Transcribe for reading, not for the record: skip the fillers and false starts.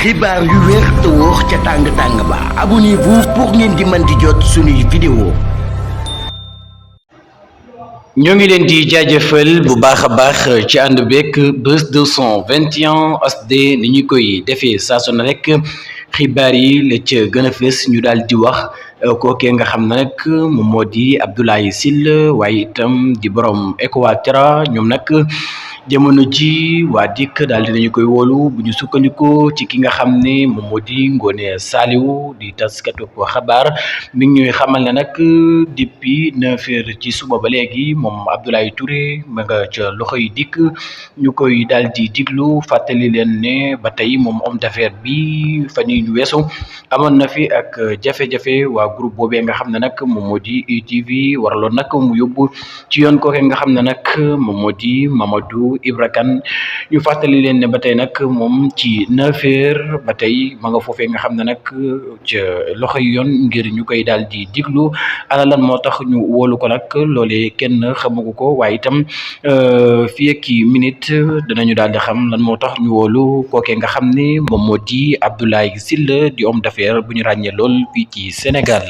xibaar yu wér te wóor ca tàng ba abonnez-vous pour ngeen di mën di jot suñuy vidéo ñoo ngi leen di jaajëfal bu baax a baax ci ànd beeg Buzz 221 HD ni ñu koy defee saa su ne rek xibaar yi la ca gën a fës ñu daal di wax kookee nga xam ne nag moom moo di Abdoulaye Sylla waaye itam di borom Ecotra ñoom nag jamono ji waa dikk daal dinañu koy wóolu bu ñu sukkandikoo ci ki nga xam ne moom moo di Ngoné Saliou di taskatu xabaar mi ngi ñuy xamal ne nag depuis 9 heures ci suba ba léegi moom Abdoulaye Touré ma nga ca loxo yi dikk ñu koy daal di diglu fàttali leen ne ba tey moom homme d'affaires bi fan yii ñu weesu amoon na fi ak jafe-jafe waa groupe boobee nga xam ne nag moom moo di ITV waraloon nag mu yóbbu ci yoon kooke nga xam ne nag moom moo di Mamadou Ibra Kane ñu fàttali leen ne ba tey nag moom ci 9 heures ba tey ma nga foofee nga xam ne nag ca loxoy yoon ngir ñu koy daal di diglu ana lan moo tax ñu wóolu ko nag loolee kenn xamagu ko waaye itam fii ak minute danañu daal di xam lan moo tax ñu wóolu kookee nga xam ne moom moo di Abdoulaye Sylla di homme d'affaires bu ñu ràññee lool fii ci Sénégal.